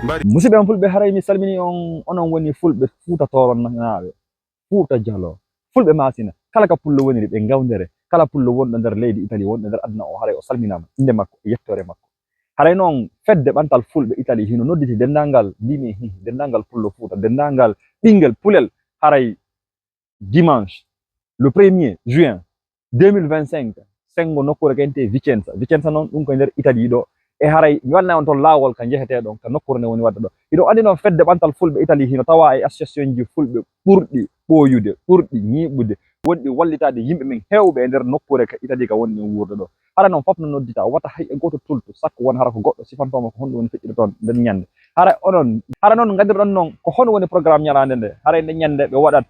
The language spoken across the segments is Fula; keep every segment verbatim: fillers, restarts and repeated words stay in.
Musidɓe am fulɓe, haray mi salmini on, onon woni fulɓe Fuuta Tooro naaɓe, Fuuta Jalo, fulɓe Maasina, kala ka pullo woniri ɓe ngawndere, kala pullo wonɗo nder leydi Itali, wonɗo nder aduna o, haray o salminaama, innde makko e yettoore makko. Haray noon fedde ɓantal fulɓe Itali hino nodditi denndaangal, mbimi hi, denndaangal pullo Fuuta, denndaangal ɓinngel pulel, haray dimanche, le premier juin deux mille vingt-cinq, senngo nokkuure kente Vicenza. Vicenza noon, ɗum ko nder Italie ɗo. E haray mi wanna on toon laawol ka njehetee ɗon, ka nokkuure nde woni waɗde ɗo. Hiɗo anndi noon fedde ɓantal fulɓe Italie hino tawaa e association ji fulɓe ɓurɗi ɓooyude, ɓurɗi ñiiɓude, wonɗi wallitaade yimɓe men heewɓe e nder nokkuure ka Italie ka wonɗen wuurde ɗo. Hara noon fof no noddita, wata hay e gooto tultu, sakko won hara ko goɗɗo sifantooma ko honɗum woni feƴƴude toon nden ñannde. Hara onon, hara noon ngaddirɗon noon ko honɗum woni programme ñalaande nde? Haray nde ñannde ɓe waɗat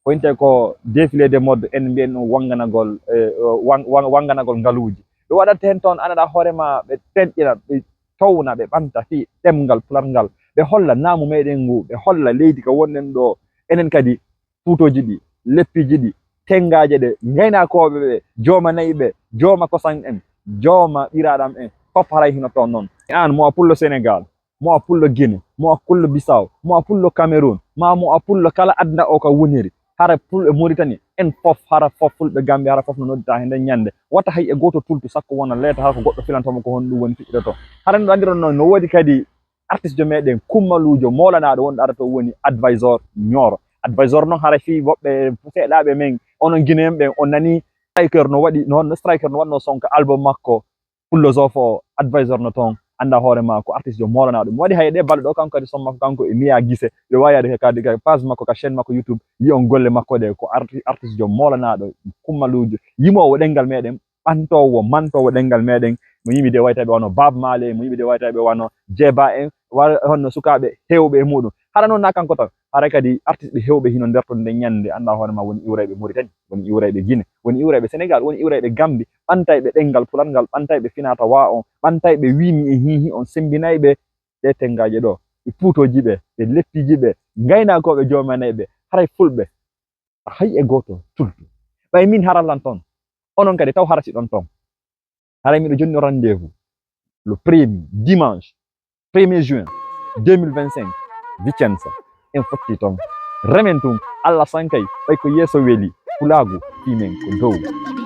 ko wiyetee ko défilé de mode, en mbiyen ɗum wannganagol, eh, wan-, wan-, wannganagol ngaluuji. Ɓe waɗat heen toon, an aɗa hoore ma, ɓe tenƴina, ɓe towna, ɓe ɓanta fii ɗemngal pularngal, ɓe holla naamu meɗen ngu, ɓe holla leydi ka wonɗen ɗo, enen kadi fuutooji ɗi, leppiiji ɗi, tenngaaje ɗe, ngaynaakooɓe ɓe, jooma nayi ɓe, jooma kosan en, jooma ɓiraaɗam en, fof haray hino toon noon. An mo a pullo Sénégal, mo a pullo Guinée, mo a pullo Bissau, mo a pullo Cameroun, maa mo a pullo kala aduna o ka woniri. Hara fulɓe Mauritanie, en fof, hara fof fulɓe Gambie, hara fof no noddita he nden ñannde. Wata hay e gooto tultu, sakko wona leeta, hara ko goɗɗo filantooma ko honɗum woni feƴƴude toon. Hara no anndiron noon, no woodi kadi artiste jo meɗen kummaluujo moolanaaɗo wonɗo ara to woni Advisor Nioro. Advisor noon hara fii woɓɓe seeɗaaɓe men, onon Guinéen ɓen, on nani Striker no waɗi, no honno Striker no waɗno son ka album makko, Pullo Zofo o, Advisor no toon, annda hoore ma ko artiste jo moolanaaɗo. Mi waɗi hay e ɗee balɗe ɗo, kanko kadi son makko, kanko e Mia Guissé, ɓe waawi yaade kadi ka page makko, ka chaîne makko YouTube, yi'on golle makko ɗe, ko arti-, artiste jo moolanaaɗo, kummaluujo, yimoowo ɗemngal meɗen, ɓantoowo, mantoowo ɗemngal meɗen, mo yimɓe de waytaaɓe wano Bab Maale, mo yimɓe de waytaaɓe wano Jeeba en, wa-, honno sukaaɓe heewɓe e muɗum. Hara noon na kanko tan, hara kadi artiste ɓe heewɓe hino nder ton nde ñannde, annda hoore ma woni iwrayɓe Mauritanie, woni iwrayɓe Guinée, woni iwrayɓe Sénégal, woni iwrayɓe Gambie, ɓantayɓe ɗemngal pularngal, ɓantayɓe finatawa on, ɓantayɓe wiimi e hiihi on, semmbinayɓe ɗe tenngaaje ɗo, ɓe puutooji ɓe, ɓe leppiiji ɓe, ngaynaakooɓe joomanayɓe, haray fulɓe, hay e gooto tultu. Ɓay min harallan toon, onon kadi taw hara si ɗon toon. Haray miɗo jonni rendez-vous le premier, dimanche premier juin deux mille vingt-cinq, Vicenza. En fotti toon. Remen tun, Allah sankay, ɓay ko yeeso weli, pulaagu fii men ko dow.